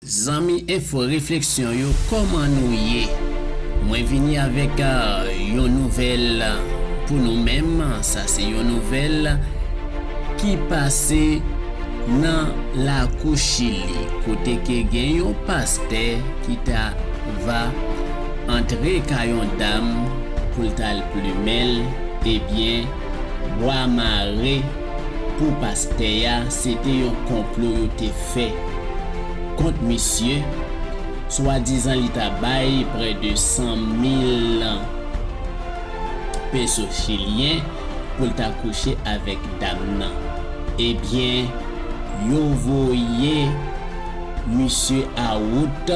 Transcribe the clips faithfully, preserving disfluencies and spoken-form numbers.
Zanmi Enfo Refleksyon yo, kòman nou ye? Mwen vini avèk, ah, yon nouvèl pou nou menm. Sa se yon nouvèl ki pase nan lakou Chili, kote ke gen yon pastè ki ta va antre kay yon dam pou l t al plimen l. Ebyen, bwa mare pou pastè a, se te yon konplo yo te fè kont misye, swadizan li ta bay prè de san mil peso chilyen pou l ta kouche avèk dam nan. Ebyen, yo voye misye a wout,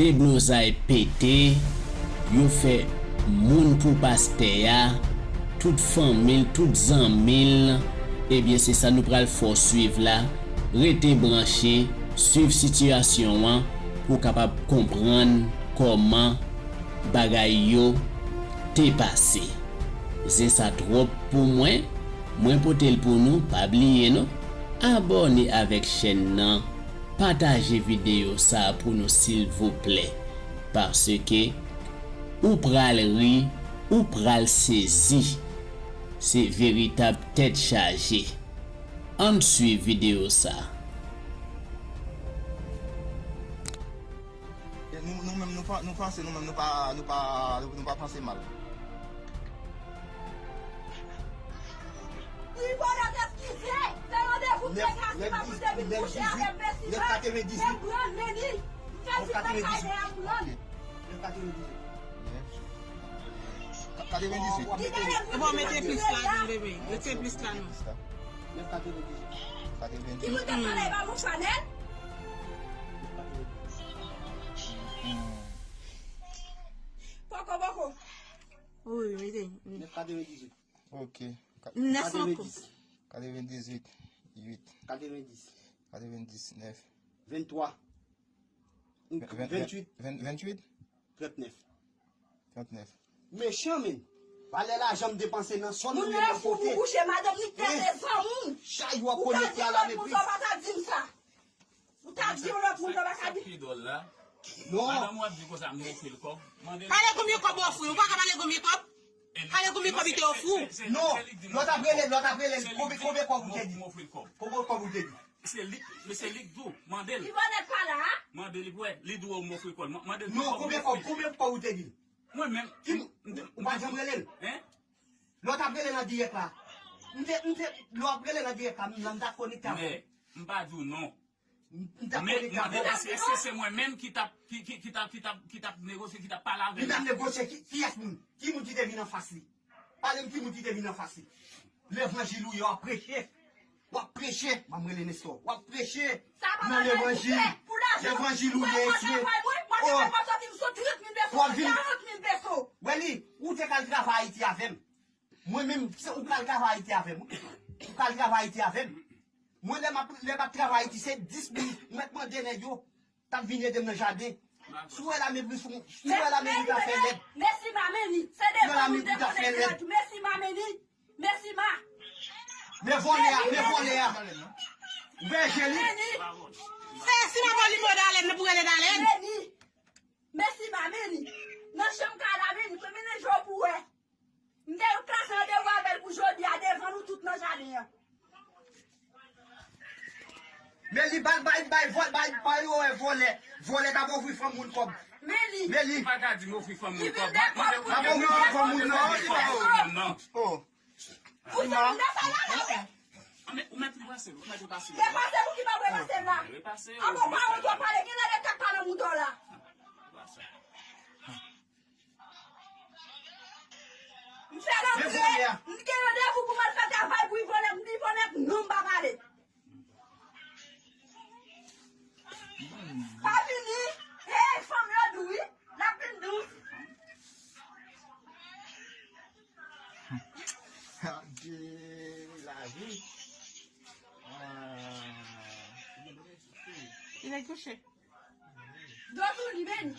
deblozay pete, yo fè moun pou pastè a, tout fanmi l, tout zanmi l. Ebyen, se sa nou pral fè w swiv la. Rete branche, swiv sitiyasyon an pou w kapab konprann kòman bagay yo te pase. Se sa twòp pou mwen. Mwen pote l pou nou. Pa bliye non, abòne avèk chèn nan. Pataje videyo sa a pou nou, silvouplè, paske ou pral ri, ou pral sezi. Se veritab tèt chaje. Ann swiv videyo sa a. E nou, nou menm, nou pa, nou panse, nou menm, nou pa, nou pa, nou pa panse mal. Tripòlòt eskize, fè randevou nèf, trè kasi nèf pa pou te vin kouche avèk Mesiba, men pran Meni, fè vin nan kay dèyè m pran. Nèf katrevendizuit. Katrevendizuit. Li te lè pou mete plis la non, bebe. Mete plis la non. Nèf katrevendizuit. Ki moun te pale ba mon Chanel? Poko, poko. Wi, mete. Nèf katrevendizuit. Ok. Nèf ankò. Katrevendizuit. Uit. Katrevendis. Katrevendisnèf. Venntwa. Ven-, ven-, ventuit. Ven-, ventuit? Trantnèf. Trantnèf. Mechan, men. Valè lajan m depanse nan sòl ou ye nan pote. Moun nan fou pou kouche, madanm li tèt e zanmi w. Chay w ap konekte a la mepri. Ou ta di yon lòt moun sa, ou pa ta di m sa. Ou ta di yon lòt moun sa, ou pa ka di. Sa k pi dwòl la. Non. Madanm ou ap di konsa, m ofri l kòb. Mande l. Pale konbyen kòb ou ofri? Ou pa ka pale konbyen kòb? Pale konbyen kòb li te ofri w? Non, lè w t ap rele, lè w t ap rele l, konbyen, konbyen kòb ou te di? M ofri l kòb. Konbyen kòb ou te di? Se li, men se li k di w, mande l. Li pa nèt pa la, a? Mande li pou wè, li di w m ofri kòb. Mande l. Non, konbyen kòb, konbyen kòb ou te di? Mwen menm. Ki, ou pa janm rele l? Hein? Lè w t ap rele nan dirèk la. M te, m te, lè w ap rele nan dirèk la, m, m t ap konekte avè w. Men, m pa di w non. M, m t ap konekte avè w. Men, mande l, èske, èske se mwen menm ki t ap, ki, ki, ki t ap, ki t ap, ki t ap negosye, ki t ap pale avè l? Li t ap negosye ki, kiyès moun? Ki moun ki te vin anfas li? Pale m ki moun ki te vin anfas li. Levanjil ou ye, w ap preche. W ap preche, ban m rele Nestor. W ap preche nan levanjil. Levanjil ou ye, ekspre. Oh. W ap vin. Wè li, ou te k al travay Ayiti avè m. Mwen menm, se ou k al travay Ayiti avè m. Ou k al travay Ayiti avè m. Mwen, lè m ap, lè m ap travay Ayiti, se dis moun, mwen mande nèg yo. T ap vin ede m nan jaden. Si w wè lamepri sou, si w wè lamepri ta fè lèd. Mèsi ma Meni. Se devan nou devan nèg yo tou. Mèsi ma Meni. Mèsi ma. Men vòlè a, men vòlè a. Ou wè je li? Meni. Se si m ap li mo Dalèn, nou pou rele Dalèn. Meni. Mèsi ma Meni. Nan chanm ka la Meni, premye nèg yo pou wè. M te klase randevou avè l pou jodi a devan nou tout nan jaden an. Men li bay, bay, bay, vòl, bay, bay, oh, vòlè. Vòlè t ap ofri fanm moun kòb. Men li. Men li. Ou pa ka di m ofri fanm moun kòb. M ap ofri fanm moun non, li pa ofri fanm moun non. Oh. Ou se moun nan sa la, la, wi. Ou mèt repase l, ou mèt repase l. Repase pou ki pa repase l la? Repase yo. Ankò pawòl twò pale, gen lè de kak pa nan mouda w la. M fè rantre, m gen randevou pou m al fè travay pou Ivonèt, m di Ivonèt non, m pa pale. Pa vini, hey, fanm yo dou wi, l ap vin dous. Adye, lavi. Ah. Li nèg touche. Dòmi li, men.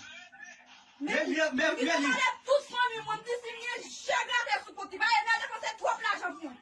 Men, men, men, men li. Tout fanmi mwen, m di si m gen je grate sou kont li, pa gen nèg depanse twòp lajan pou mwen.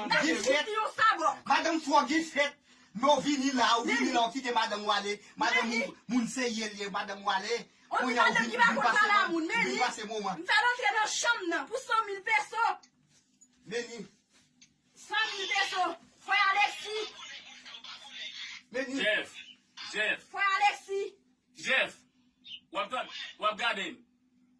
Madanm gen fèt. Madanm fò gen fèt. Men w vini la, ou vini la, ou kite madanm ou ale. Madanm ou, moun serye l ye, madanm ou ale. Kounye a ou vin, vin pase, vin pase moman. M fè l antre nan chanm nan pou san mil peso. Meni. San mil peso. Frè Alexis. Meni. Jeff. Jeff. Frè Alexis. Jeff. W ap tande, w ap gade.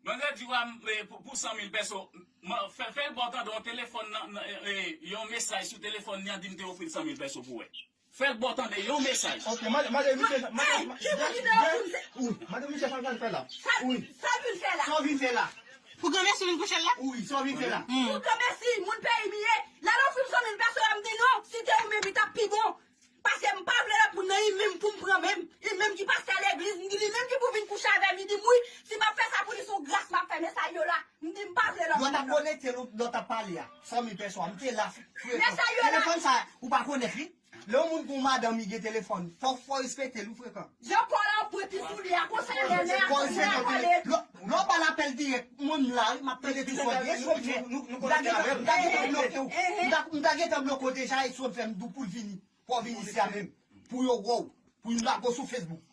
Manzè di w a, eh, pou, pou san mil peso. Fè, fè l ba w tande yon telefòn nan, nan, eh, eh, yon mesaj sou telefòn li an di m te ofri l san mil peso pou wè. Fè l ba w tande yon mesaj. Ok, mande, mande misye, mande, mande, ki moun ki te ofri m se- Wi, mande misye sa l vin fè la. Sa, wi, sa l vin fè la. Sa w vin fè la. Pou granmesi vin kouche l la? Wi, sa w vin fè la. Pou granmesi, moun peyi m ye. Lè l ofri m san mil peso la, m di non, si te ou menm, li t ap pi bon. Paske m pa vle lòt moun nan, li menm pou m pran menm. Li menm ki pastè legliz, m di li menm ki pou vin kouche avè m, li di m wi, si m ap fè sa pou li, se yon gras m ap fè mesaj yo la. M di m pa vle lòt moun nan. Lè w t ap konekte, lè w t ap pale a, san mil peso a, m te la, frekan. Mesaj yo la. Telefòn sa, ou pa konèt li? Lè yon moun gon madanm, li gen telefòn, fò, fò respekte l, ou frekan. Jan kò la pwenti sou li a, konsa lè nèg a pale. Lè, lè w ba l apèl dirèk, mwen m la, wi, m ap tande tout sa w di. E si w fè, m ta gentan, m ta gentan bloke w. M ta, m ta gentan bloke w deja, e si w fè, m di w pou l vini. Pou w vini isi a menm. Pou yo wè w. Pou yo lage w sou Facebook.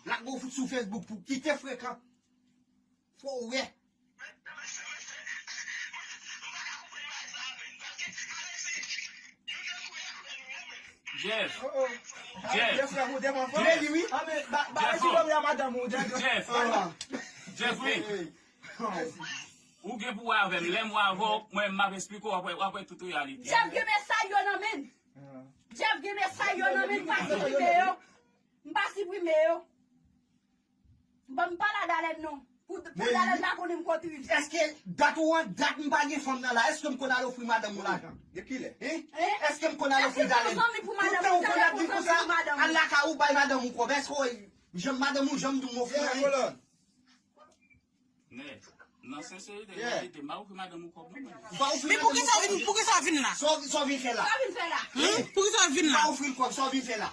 Lage w sou Facebook pou kite frekan. Fò w wè. Jeff. Jeff. Jeff. Jeff. Jeff, wi. Jeff, wi. Ou gen pou wè avè m. Lè m wè avè w, mwen, m ap esplike w, w ap wè, w ap wè tout reyalite. Jeff gen mesaj yo nan men l. Jeff gen mesaj yo nan men l, m pa siprime yo. M pa siprime yo. Bon, m pa la Dalèn non. Pou, pou Dalèn pa konnen m kontribye. Èske dat ou an dat m pa gen fanm nan la, èske m konn al ofri madanm ou lajan? De kilè? Hein? Èske m konn al ofri Dalèn? Tout tan ou konn ap di konsa, al lakay ou bay madanm ou kòb. Èske w, jan madanm ou janm di w m ofri anyen? Nan senserite, reyalite, m pa ofri madanm ou kòb non, mwen. Men poukisa w vin, poukisa w vin la? Sa w vin fè la? Sa w vin fè la? Poukisa w vin la? M pa ofri l kòb, sa w vin fè la?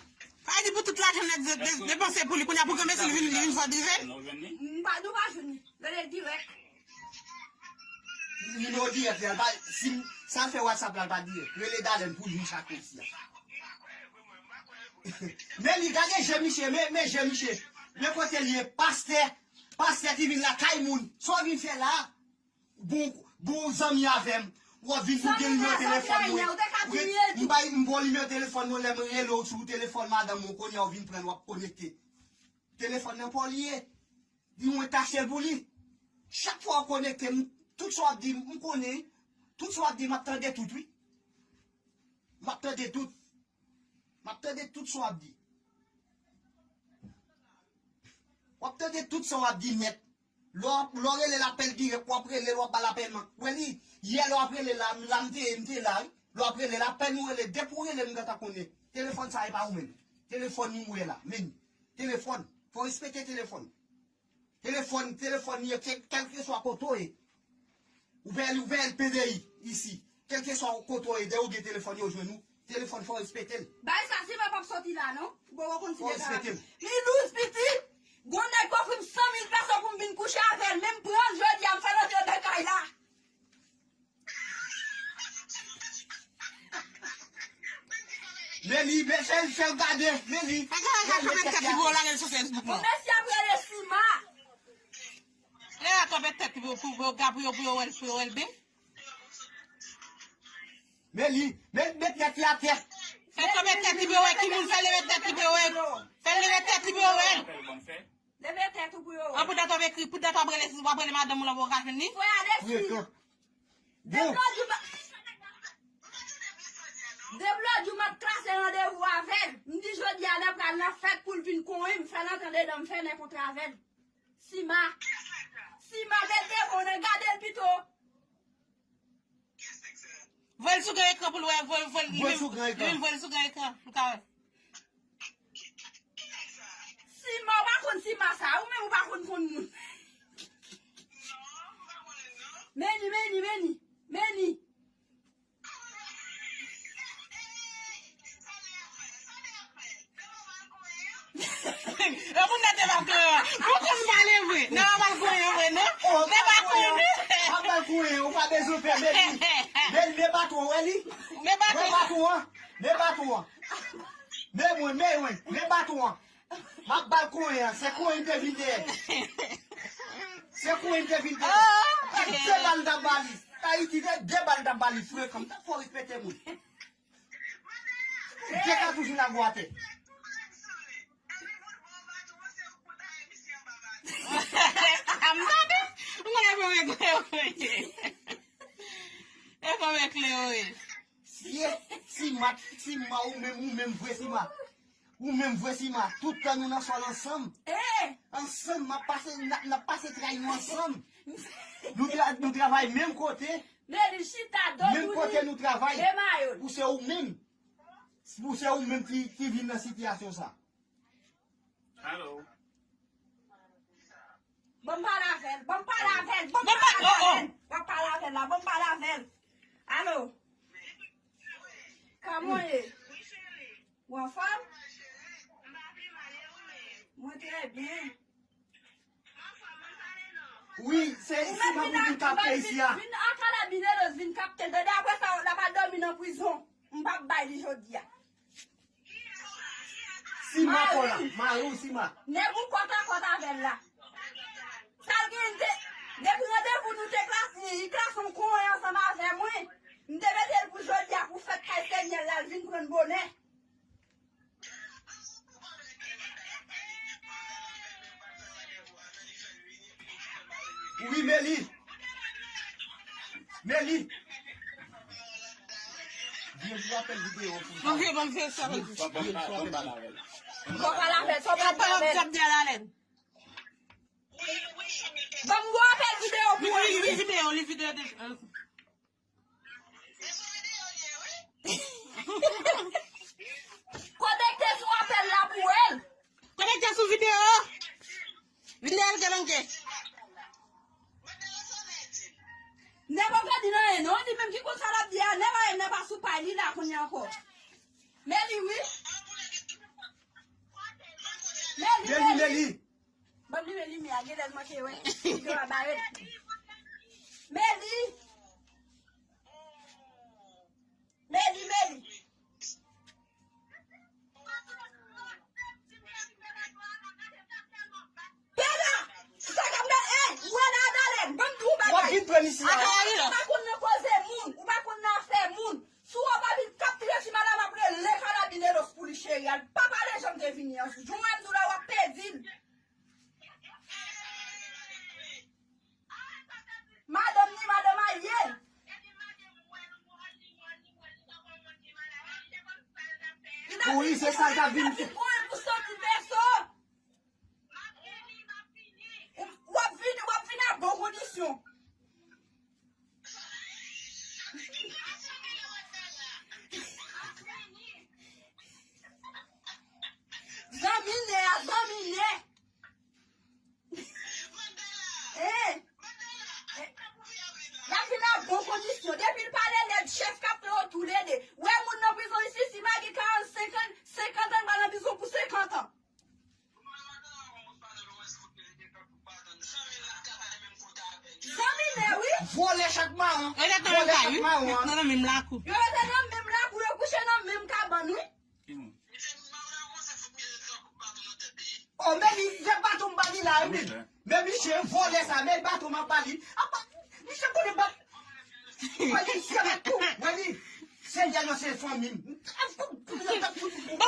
Sa vle di pou tout lajan nèg de-, de-, depanse pou li, kounye a pou granmesi li vin, li vin fò drive? M pa, nou pa jwenn li. Rele dirèk. Nimewo dirèk li a, l pa, si m, sa l fè WhatsApp la, l pa dirèk. Rele Dalèn pou li chak isi a. Men li, gade je misye, men, men je misye. Men kote l ye, pastè, pastè ki vin lakay moun. Sa w vin fè la? Bon, bon zanmi avè m. W ap vin pou gen nimewo telefòn mwen. M bay, m ba w nimewo telefòn mwen, lè m rele w sou telefòn madanm ou, kounye a w vin pran l, w ap konekte. Telefòn nan pa w li ye. Di mwen tache l pou li. Chak fwa w konekte, m, tout sa w ap di, m konnen. Tout sa w ap di, m ap tande tout, wi. M ap tande tout. M ap tande tout sa w ap di. W ap tande tout sa w ap di nèt. Lè w, lè w rele l apèl dirèk, w ap rele l, w ap ba l apèl mank. Ou wè li, yè lè w ap rele la, la m te ye, m te la, wi. Lè w ap rele l, apèn ou rele, depi w rele m, m gentan konnen. Telefòn sa e pa ou menm. Telefòn ou wè la, men. Telefòn. Fò respekte telefòn. Telefòn, telefòn li ye, kè-, kèlkeswa kote w ye. Ou pè, ou pè P D I isi. Kèlkeswa kote w ye, depi w gen telefòn, yo jwenn ou. Telefòn, fò w respekte l. Bagay sa, si mwen p ap soti la, non. Ou poko konn si deja. Fò w respekte l. Li douz pitit. Gon nèg ofri m san mil peso pou m vin kouche avè l. Men m pran l jodi a, m fè l antre nan kay la. Men li, men Fè l gade, men li. Fè gade, fè l met tèt li pou yo lage l sou Facebook, non. Mesye ap rele Sima. E a kanpe tèt li pou, pou, pou, pou yo, pou yo wè l, pou yo wè l byen. Men li, men, met tèt li atè. Fè kanpe tèt li pou yo wè ki moun, fè leve tèt li pou yo wè. Fè leve tèt li pou yo wè. Leve tèt ou pou yo wè. An, pou dat w ap ekri, pou dat w ap rele, w ap rele madanm ou la pou w ka jwenn li. Frè Alexis. Deblòdi m ap, Deblòdi m ap trase randevou avè l. M di jodi a n ap pral nan fèt pou l vin konyen m, fè l antre andedan m, fè nèkontre avè l. Sima. Sima, bèl devan w nan, gade l pito. Voye l sou gran ekran pou l wè, voye, voye l, li menm, li menm voye l sou gran ekran pou l ka wè. Sima, ou pa konn Sima sa, ou menm ou pa konn konn moun. Meni, meni, meni, meni. E moun nan te pa konyen. Ou konn pale vre. Nan pa konyen vre, non? Nan pa konyen. Pa mal konyen, ou pa bezwen pè, men li. Men, men baton, wè li. Men baton. Men baton an. Men baton an. Men mwen, men mwen, men baton an. M ap ba l konyen an, se konyen m te vin dèyè. Se konyen m te vin dèyè. Se de bal m t ap ba li. Ayiti, se de bal m t ap ba li frekan. M t ap fò respekte moun. De katouch vin ak bwa atè. M tande. M konnen konbyen konyen. E konbyen kle yo ye? Si, si ma, si ma ou menm, ou menm vre si ma. Ou menm vre Sima, tout tan nou nan sòl ansanm. Ansanm, m ap pase, n ap, n ap pase tray nou ansanm. Nou, tra, nou travay menm kote. Menm kote nou travay. Pou se ou menm. Pou se ou menm ki, ki vin nan sitiyasyon sa. Alo. Ban m pale avè l, ban m pale avè l, ban m pale avè l. W ap pale avè l la, ban m pale avè l. Alo. Kòman w ye? Ou anfòm? Mwen trè byen. Wi, se Sima pou vin kapte isi a. Vin a Carabineros, vin kapte l. Tande, apre sa, l ap al dòmi nan prizon. M p ap bay li jodi a. Sima Kola, mari w Sima. Nèg ou kòt a kòt avè l la. Sa l gen, te, depi randevou nou te klase, li klase yon konyen ansanm avè mwen. M te mete l pou jodi a pou fèt kay Senyè l la, l vin pran l bonè. Wi, Meli. Meli. Vye pou apèl videyo pou sa. Bon, vye, bon, vye, sa. Vye pou apèl videyo. Bon, pa la fè, sa w pral fè. Ban m gwo apèl videyo pou li. Li videyo, li videyo deja. Konekte sou apèl la pou wè l. Konekte sou videyo. Videyo l gen lonje. Nèg pa di nan anyen non, li menm ki konn sa l ap di a, nèg pa, nèg pa sou pay li la kounye a ankò. Men li wi. Men li, men li. Ban m limen limyè a, genlè l manke wè. Videyo a bare. Meli. Meli, Meli. Peda! Sa k ap nan, eh, Juan Adalen, ban m di w yon bagay. W ap vin pran isi a. Ou pa konn nan koze moun, ou pa konn nan afè moun. Si w pa vin kapte ti madanm ap rele Carabineros pou li cheri a, l pa pale jan m te vini an. Jou mwen m di w la w ap pèdi l. Madanm ni madanm a ye. Wi, se sa l t ap vin fè. Pou santi pèso. W ap vin, w ap vin a bon kondisyon. Zanmi nè a, zanmi nè. Eh. Eh. Y ap vin a bon kondisyon. Depi l pale lèd, chèf k ap fè yo toulede. Wè moun nan prizon isi, si magi karannsenk an, senkant an, l pral nan prizon pou senkant an. Zanmi nè, wi. Vòlè chat mawon. Vòlè chat mawon. Yo rete nan menm lakou. Yo rete nan menm lakou, yo kouche nan menm kabann, wi. Ki moun? Men li, se baton m ba li la, wi. Men misye vòlè sa, men baton m ap ba li. Apa, misye konnen bat. Wè li, se met tou. Wè li, se yè yo se fanmi m.